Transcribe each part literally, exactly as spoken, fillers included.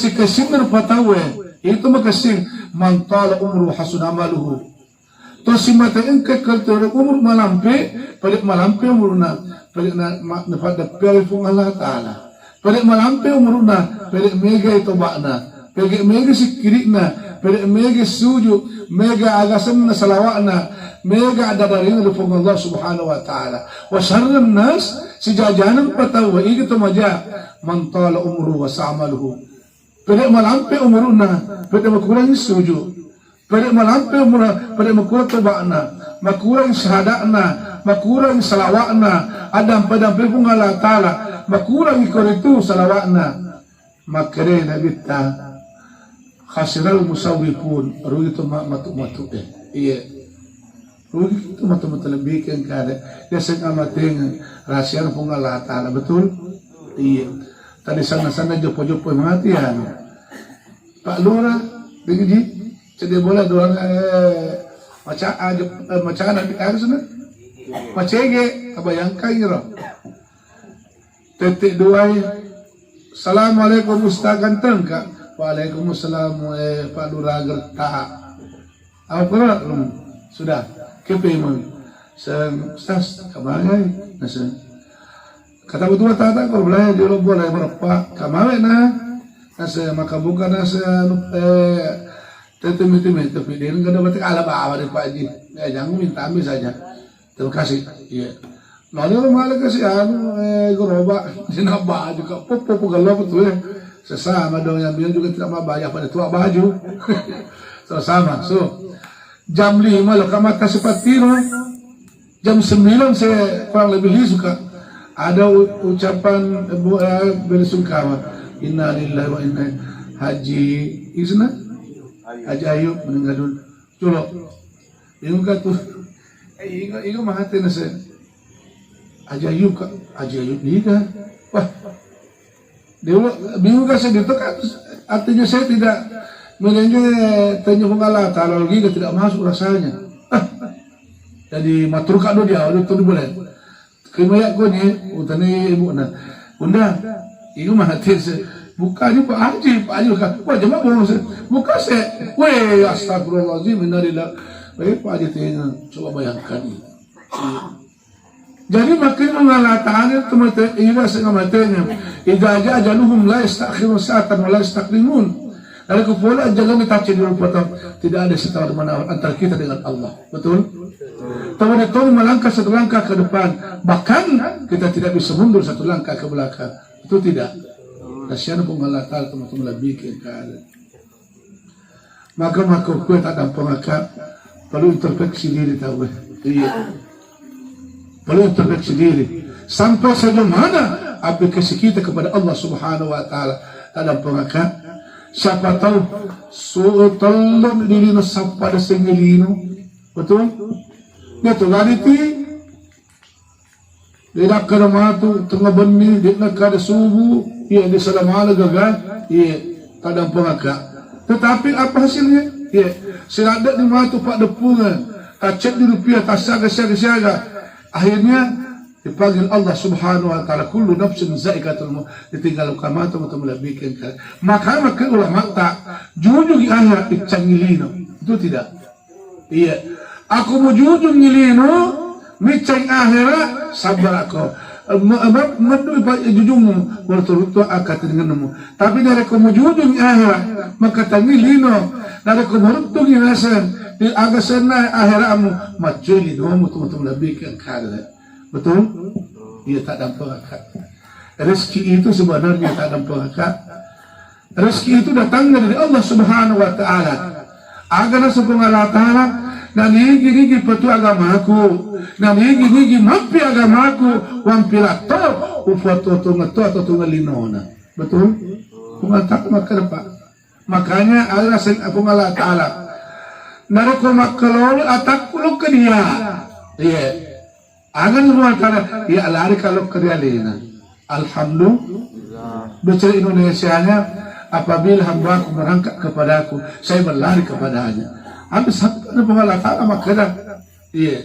Makessing-kessinna rupa tauwe, itu makessing, "Man tala umruhu hasuna amaluhu." To simate engka keltore umur malampe, pede malampe umurna, pede na, ma, napaddeppe Puang Allah Ta'ala. Pede malampe umurna, pede mega toba'na, pede mega sikkiri'na, pede mega suju, mega agasenna salawa'na, mega adadarina ri Puang Allah Subhanahu wa Ta'ala. Wa syarrun nas, sijajaneng patauwe, iga to maja, "Man tala umruhu wa sa'a amaluhu." Pede malampe umurna, pede makurangi suju. Pede malampe umurna, pede makurang toba'na, makurang syahada'na, makurang salawa'na, adampe-dampe Puang Allah Ta'ala, makurang iko ritu salawa'na. Makkeda Nabitta, "Khasiral musawwifun," rugi to ma-, matu-matu e. Iya. Rugi to matu-matu lebih ke engka ada. Dia seng amateng rahasia Puang Allah Ta'ala, betul? Iya. Tadi sana-sana jopo-jopo mati anu. Pak Lurah, dengeji, cedde bola doang, eh, maca aja, eh, maca anak di air sana. Macege, abayangkan iro. Tette duai, "Assalamualaikum Ustaz ganteng, Kak." "Waalaikumsalam, eh, Pak Lurah Gerta." Apa pura? Hmm, sudah. Kepe memang. Seng, "Ustaz, kamagai?" Nasa. Kata betul tata, kalau belai di lombo lai mereppa, "Kamawe na?" Nasa, maka buka nasa, eh, tete miti miti, tapi dia nggak dapat kalah bawa dari Pak Haji. Ya, jangan minta ambil saja. Terima kasih. Iya. Nani ro male kasi anu, eh, gerobak, dina baju ka, pop, pop, gelo betul ya. Sesama dong yang bilang juga tidak mau bayar pada tua baju. Sama-sama. So, jam lima lo ka mata sepatiro. Jam sembilan saya kurang lebih lisu ka. Ada u-, ucapan, eh, bu-, eh, bela sungkawa. Innalillahi wa inna ilaihi. Haji Isna? Haji Ayub meninggal dunia. Culo. Bingung ka tu. Eh, inga, inga mate nase. Haji Ayub ka, Haji Ayub niga. Wah. Dia bingung ka saya, dia tu kan, artinya saya tidak menyanjung, eh, tanya Puang Allah Ta'ala lagi, dia tidak masuk rasanya. Ah. Jadi matur ka do dia, dia tu boleh. Kemaya ko ni, utane ibu na. Unda, ibu mah hati se. Buka aja Pak Haji, Pak Haji buka. Wah, jema bohong se. Buka se. Weh, astagfirullahaladzim, innalillah. Weh, Pak Haji tengah. Coba bayangkan ini. Jadi makin mengalah tahan itu mate, ira setengah matenya. Idza jaa ajaluhum la yastakhirun sa'atan wa la yastaqdimun. Lalu kepala ajalan ni tace di rupa tau. Tidak ada setawar menawar antara kita dengan Allah. Betul? Tahu dia tahu melangkah satu langkah ke depan. Bahkan kita tidak bisa mundur satu langkah ke belakang. Betul tidak? Kasihan pun Allah Ta'ala teman-teman lebih ke kare. Maka maka kue tak dampang akak. Perlu introspeksi diri tahu. Iya. Perlu introspeksi diri. Sampai sejauh mana aplikasi kita kepada Allah Subhanahu wa Ta'ala. Tak dampang akak. Siapa tahu su'u tolong diri nasab pada sengelino. Betul? Dia tu lari ti. Dia nak kada matu tengah benni, dia nak kada subuh, iya dia salah malah gagal, iya tak dampang akak. Tetapi apa hasilnya? Iya, seladak di matu pak depungan, tacet di rupiah, tak siaga, siaga, siaga. Akhirnya dipanggil Allah Subhanahu wa Ta'ala, "Kullu nafsin zaikatul maut." Ditinggal kamatu, matu melebihkan kali. Maka, maka ulama tak jujur di akhirat, icang ilino. Itu tidak. Iya. Aku mujujung ilino, micang akhirat, sabar aku. Me-, me-, medu pa jujungmu, berturut akad denganmu. Tapi dari aku mujujung akhirat, maka tangi lino. Dari aku beruntung inasan, di agasan akhiratmu, maculi domu, teman-teman lebih ke akhirat. Betul? Iya, tak dampang akak. Rezeki itu sebenarnya tak dampang akak. Rezeki itu datangnya dari Allah Subhanahu wa Ta'ala. Aga naseng Puang Allah Ta'ala, nanigi-nigi petu agamaku, nanigi-nigi mappi agamaku, wampilatto, ufuatto tungetto atau tungelinona. Betul? Puang Allah Ta'ala makkeda, Pak. Makanya aga naseng Puang Allah Ta'ala. Narekko makkalolo atakku lo ke dia. Iya. Aga ni Puang Allah Ta'ala, iya lari kalau ke dia lena. Alhamdulillah. Bicara Indonesianya, apabila hambaku merangkak kepadaku, saya berlari kepadanya. Habis sabda Puang Allah Ta'ala makkeda, iya.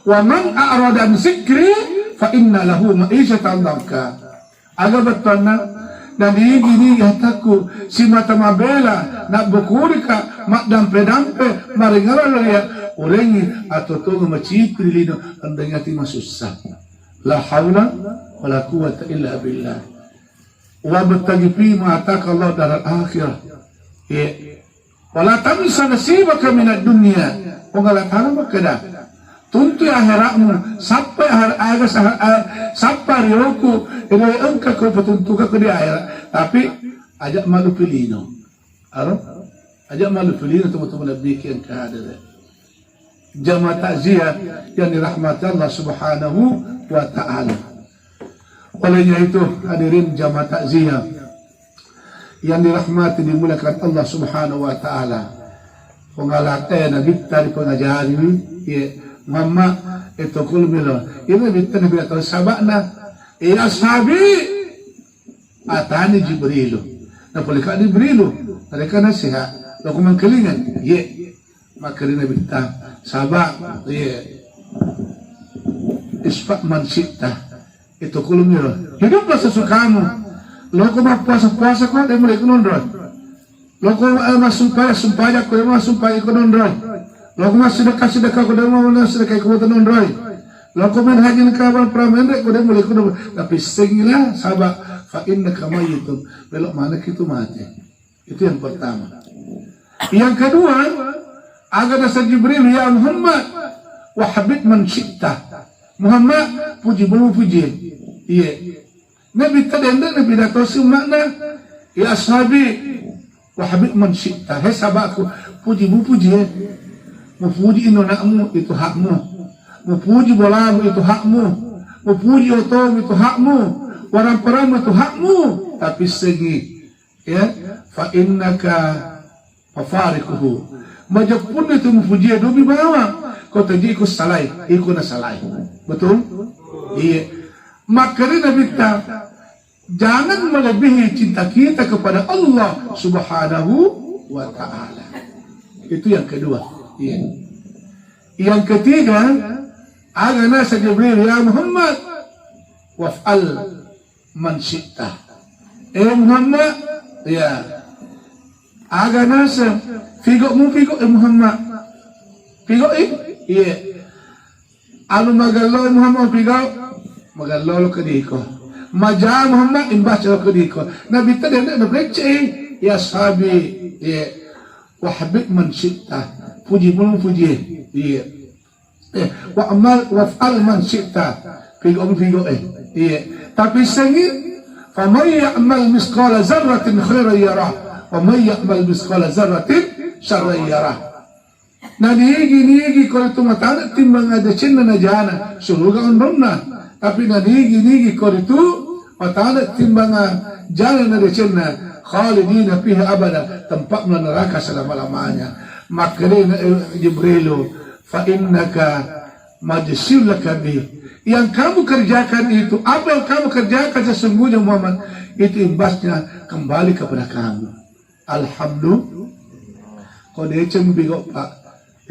Wa man a'rada an zikri fa inna lahu ma'isyatan dhanka. Aga bettuanna, Nanigi-nigi hatakku, simata mabela, nabbukurika, maddampe-dampe, maringarang loya, urengi, atau tonga macipri lino, endengati masussa. La haula wala quwwata illa billah. Wabtaghi fima ataka Allah daral akhirah. Ye. Wala tansa nasibaka minad dunya. Puang Allah Ta'ala makkeda, tuntu aherakmu, sappa aher-, aga sah-, a-, sappa rioku, ero engka ko patuntuka ko di akhirat. Tapi aja malu pilino. Aro? Aja malu pilino teman-teman Nabi ki engka ada. Jamaah takziah yang dirahmati Allah Subhanahu wa Ta'ala. Olehnya itu, hadirin jamaah takziah yang dirahmati, dimuliakan Allah Subhanahu wa Ta'ala. Pengalat, eh, Nabi tadi pengajari, ya, Muhammad, itu kulmilo. Ini Nabi tadi bilang, sabakna, ya, sahabi, atani Jibrilu. Nah, boleh kak Jibrilu, mereka nasihat. Lo kumangkelingan, ye. Makkedai Nabitta, saba, iye, isfa man syi'ta. Itu kulumiro. Hiduplah sesukamu. Loko mappuasa-puasa ko, de' mulai kunonroi. Loko, eh, massumpajang-sumpajang ko, de' massumpajang ko nonroi. Loko massedekah-sedekah ko, de' massedekah ko nonroi. Loko main haji nengka bal pramenre ko, de' mulai kunonroi. Tapi sengilah, saba, fa innaka mayyitun. Belok mana kita mati. Itu yang pertama. Yang kedua, aga nasa Jibril, "Ya Muhammad, wa habib man syi'ta." Muhammad, puji mu puji. Iya. Nabi tadi anda Nabi dato makna, "Ya ashabi, wa habib man syi'ta." He sahabatku, puji mu puji. Mupuji inonakmu, itu hakmu. Mupuji bolamu, itu hakmu. Mupuji otomu, itu hakmu. Waramparamu, itu hakmu. Tapi sengi Ya, fa innaka fafariquhu. Majeppunna tu mupujie dua mi bawang. Ko taji iko salai, iko na salai. Betul? Iya. Makanya Nabi ta, jangan melebihi cinta kita kepada Allah Subhanahu wa Ta'ala. Itu yang kedua. Iya. Yang ketiga, aga nasa Jibril, "Ya Muhammad, waf'al man syi'ta." Eh Muhammad, ya. Aga nasa, figo mu figo, eh Muhammad. Figo i? Iya. Anu magello Muhammad figo, magello lo kediko. Maja Muhammad imbas lo kediko. Nabi tadi ada na precce, ya sahabi, ya. Wa habib man syi'ta. Puji mu puji. Iya. Eh, wa'mal, waf'al man syi'ta. Figo, figo, eh. Iya. Tapi sengi, faman ya'mal misqala zarratin khairan yarah. Wa man ya'mal misqala zarratin syarran yarah. Na nigi-nigi ko tu matana timbang ada cenna na jana. Suruga onronna. Tapi na nigi-nigi ko tu matana timbang jana na ada cenna. Khalidina fiha abada. Tempat neraka selama-lamanya. Makanya, eh, Jibrilu, fa innaka majziyun laka bih. Yang kamu kerjakan itu, apa yang kamu kerjakan sesungguhnya Muhammad, itu imbasnya kembali kepada kamu. Alhamdulillah. Ko deceng bigo, Pak,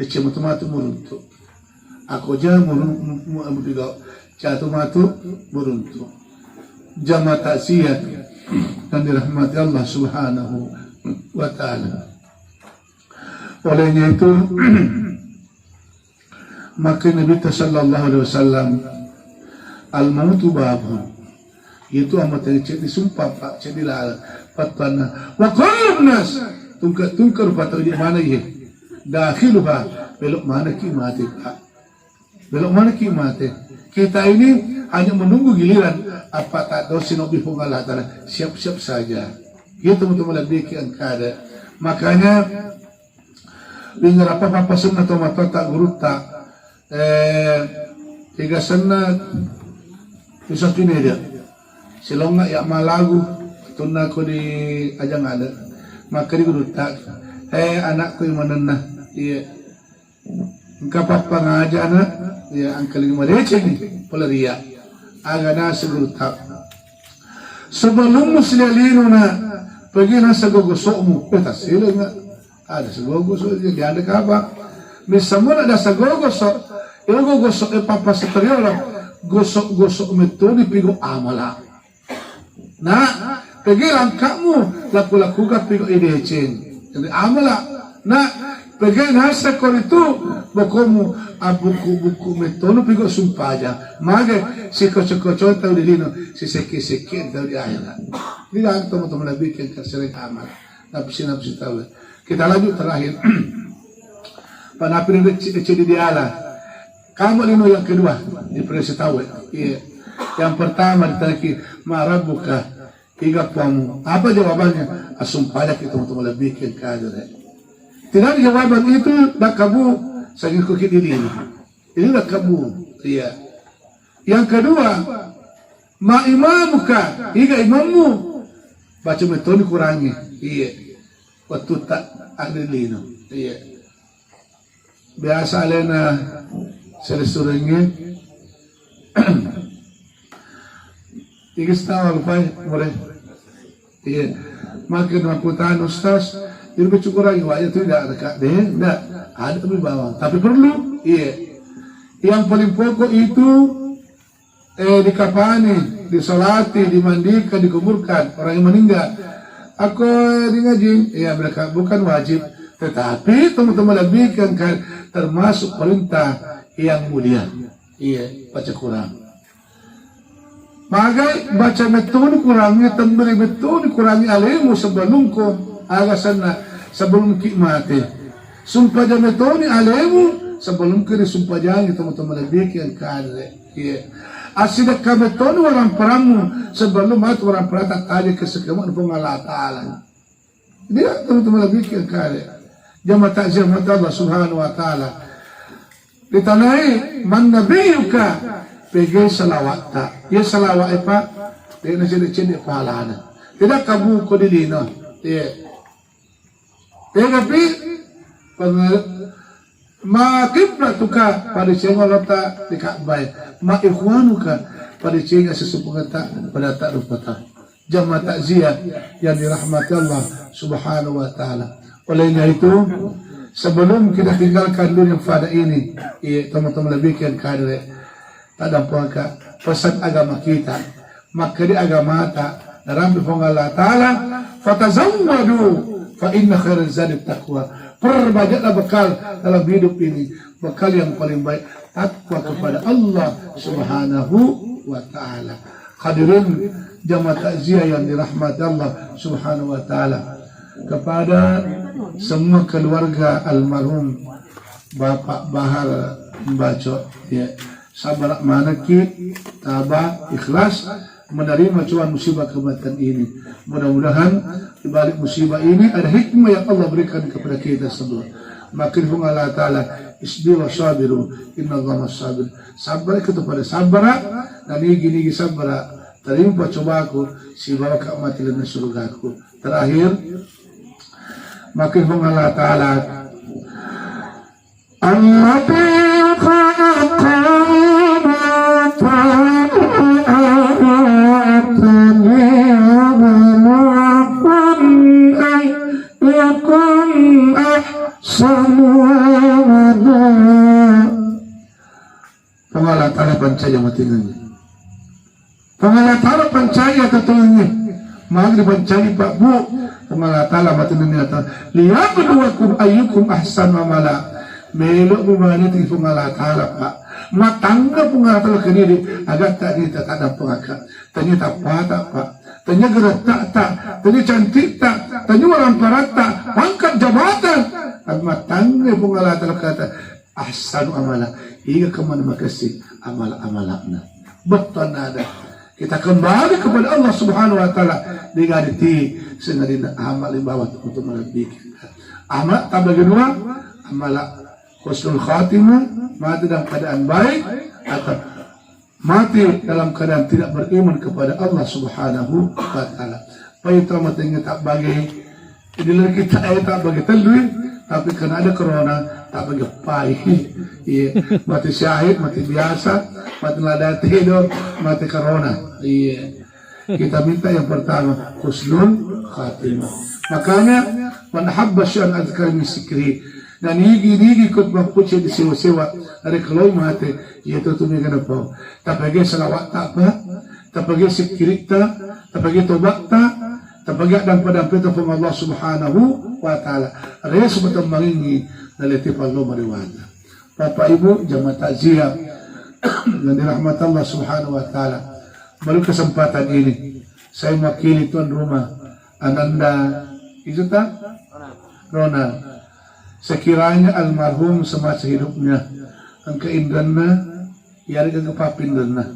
deceng matu-matu muruntu. Ako ja murun-, mu-, mu-, bigo, jatuh matu muruntu. Jamaah takziah yang dirahmati Allah Subhanahu wa Ta'ala. Olehnya itu, maka Nabi ta sallallahu alaihi wasallam, "Al-mautu babun." Itu amat yang cek disumpah, Pak, cek dilala. Patana. Wa kullun nas. Tungka-tungka rupa tau di mana ye? Dakhiluha. Belok mana ki mati, Pak? Belok mana ki mate? Kita ini hanya menunggu giliran. Apa tak tahu sinobi Puang Allah Ta'ala. Siap-siap saja. Gitu, teman-teman, lebih ki engkada. Makanya, wingerapa papa senna to matotta gurutta. Eh, tiga senna bisa tu ini dia. Silonga ya malagu. Tunna ko di ajang ada. Maka di gurutta. Eh, anakku yang manenna. Iya. Engka pappangaja na, ya, engka lagi madecengi, pole ria. Aga nasa gurutta. Sebelummu silelino na, pegi nasa gogosokmu, eh, taselenga. Ada segogosok, jadi ada kaba. Misalnya ada segogosok, eh, gogosok, eh, papa seteriolo, gosok-gosok metodi pigo amala. Nah, Pegge langka'mu, laku-lakuka pigo ideceng. Jadi amala. Na, pegge nasa koritu, bokomu, abuku-buku metonu pigo sumpaja. Mage, sikoco-koco tau di lino, sisekke-sekke tau di akhirat. Tidak ada teman-teman Nabi yang terserah amal. Nafsi-nafsi tau. Kita lanjut terakhir. Panapi di cedi diala. Kamu lino yang kedua, di presi tau. Iya. Yang pertama ditanya, "Ma rabbuka?" Tiga puangmu. Apa jawabannya? Asumpajaki teman-teman lebih ke kader. Tidak ada jawaban itu, dah kamu, saya ngikuti diri ini. Ini dah kamu. Iya. Yang kedua, ma imamuka, tiga imammu. Baca metode kurangi. Iya. Waktu tak ada lino. Iya. Biasa alena sere-serengnge. Iki setawa lupai, more. Iya. Makin makutan ustaz, jadi bersyukur lagi, wah, itu tidak ada, Kak. Deh, tidak. Ada mi bawang. Tapi perlu, iya. Yang paling pokok itu, eh, dikapani, disolati, dimandikan, dikuburkan orang yang meninggal. Aku, eh, di ngaji, ya, mereka bukan wajib. Tetapi teman-teman lebih kan, kan termasuk perintah yang mulia. Iya, baca Quran. Magai baca metoni Qurangnge, temberi metoni Qurangnge alemu sebelum ko aga senna, sebelum ki mate. Sumpaja metoni alemu sebelum ki disumpajangi teman-teman lebih yang kare. Iya. Asidekka metoni waramparammu sebelum mate, warampara tattaja ke sekemuk Puang Allah Ta'ala. Dia teman-teman lebih ke kare. Jamaah takziah mata Allah Subhanahu wa Ta'ala. Ditanai, "Man nabiyyuka?" Pegge salawatta. Ya salawat, eh, Pak. Dia nasi cedde pahalana. Tidak kamu ko di lino. Iya. Tega pi penge-, ma kiblatuka, pada cengolota di Ka'bah. Ma ikhwanuka, pada cenga sesupengeta, pada tak rupata. Jamaah takziah yang dirahmati Allah Subhanahu wa Ta'ala. Olehnya itu, sebelum kita tinggalkan dunia fana ini, iya, teman-teman lebih yang kader, tak dampaka pesan agama kita. Makkeda agamata, narampe Puang Allah Ta'ala, "Fatazawwadu fa inna khairaz zadi taqwa." Perbanyaklah bekal dalam hidup ini. Bekal yang paling baik takwa kepada Allah Subhanahu wa Ta'ala. Hadirin jamaah takziah yang dirahmati Allah Subhanahu wa Ta'ala. Kepada semua keluarga almarhum Bapak Bahar Mbaco, ya. Sabar manekki, tabah, ikhlas menerima cobaan musibah kematian ini. Mudah-mudahan di balik musibah ini ada hikmah yang Allah berikan kepada kita semua. Maka Puang Allah Ta'ala, "Isbiru wa sabiru, innallaha ma'as sabir." Sabar kita pada sabar, dan nigi-nigi sabar, terima cobaku, sibawa ka mati lena surgaku. Terakhir, maka Puang Allah Ta'ala, الذي خلق الموت والحياة ليبلوكم أيكم أحسن عملا. Puang Allah Ta'ala pancaji matingengngi. Puang Allah Ta'ala pancaji atuo-tuongnge. Magi dipancaji, Pak, Bu? Puang Allah Ta'ala matinenni ata, "Liyabluwakum ayyukum ahsanu amala." Melo mi maneti Puang Allah Ta'ala, Pak. Matangnga Puang Allah Ta'ala kediri, agatta ni ta tadampengaka. Tania tappata, Pak. Tania geretta'ta, tania cantikta, tania waramparatta, pangkat jabatan. Tapi matangnga Puang Allah Ta'ala kata, ahsanu amala, iga kemana makessing amala-amala'na. Bettuanna ada. Kita kembali kepada Allah Subhanahu wa Ta'ala. Digari ti sengadina amal ibawa untuk melebihkan. Amal tak bagi dua, amala husnul khatimah, mati dalam keadaan baik, atau mati dalam keadaan tidak beriman kepada Allah Subhanahu wa Ta'ala. Pai to matengnge tabbage, jadi lagi kita, eh, tabbage tellui, tapi karena ada corona, tabbage pai. Iya, mati syahid, mati biasa, mati lada tidur, mati corona. Iya. Kita minta yang pertama, husnul khatimah. Makanya, man habba syai'an adzkara min zikri. Na nigi-nigi ko mappucci disewa-sewa, narekko lao mate, iya tu tu mega napau. Tapegge salawat ta, Pak, tapegge sikkiritta, tapegge tobat ta, Tapagak dampa-dampa itu Puang Allah Subhanahu wa Ta'ala. Resu patemmangingi nalete pallo mariwata. Bapak Ibu jamaah takziah yang dirahmati Allah Subhanahu wa Ta'ala. Baru kesempatan ini saya mewakili tuan rumah Ananda itu ta? Ronald. Sekiranya almarhum semasa hidupnya engka inrenna, iyarega engka papinrenna.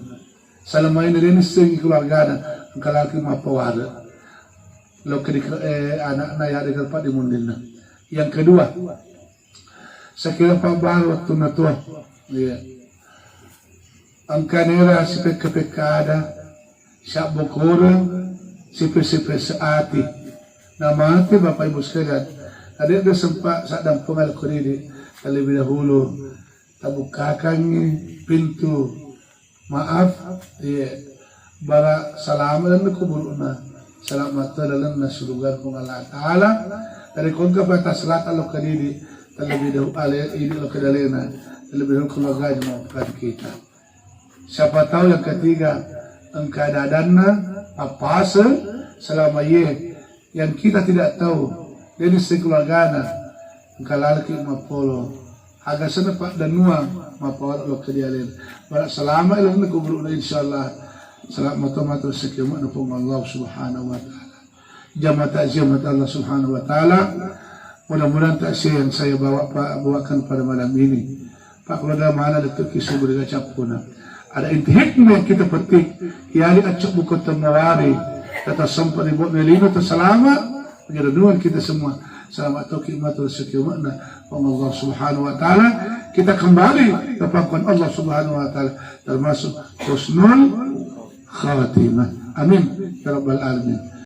Selama ini dia nissengi keluargana, engka laki mappaware. Lokka di eh, anakna iyarega paddimunrinna. Yang kedua, sekira pabbaru wattunna tuo. Iya. Engka nera sipekka-pekka ada, syabbokore, sipe-sipe seati. Namate Bapak Ibu sekalian, ada ada sempat sadang pengal kuridi terlebih dahulu tabukkakangngi pintu maaf, iya, bara salama dan kuburuna. Selamat lalenna surga Puang Allah Ta'ala. Dari kongka pada selatan lokka didi terlebih dahulu ale ini lokka dalena terlebih dahulu keluarganya maafkan kita. Siapa tahu yang ketiga engka dadanna apa selama ye yang kita tidak tahu. Jadi sekeluargana engka lalaki mapolo. Aga sana pak danua mapolo lo ke dia len. Bara selama ilang kuburuna insyaallah. Selamat matu matu sekiamat Puang Allah Subhanahu wa Ta'ala. Jamaah takziah Allah Subhanahu wa Ta'ala. Mudah-mudahan takziah yang saya bawa, Pak, bawakan pada malam ini, Pak, keluarga mana letuk kisah berdekat capuna. Ada inti hikmah yang kita petik. Yali acok buku temawari. Kata sempat dibuat melino terselama. Renungan kita semua. Selamat toki matur sekiu makna. Allah Subhanahu wa Ta'ala. Kita kembali ke pangkuan Allah Subhanahu wa Ta'ala. Termasuk husnul khatimah. Amin. Ya Rabbal Alamin.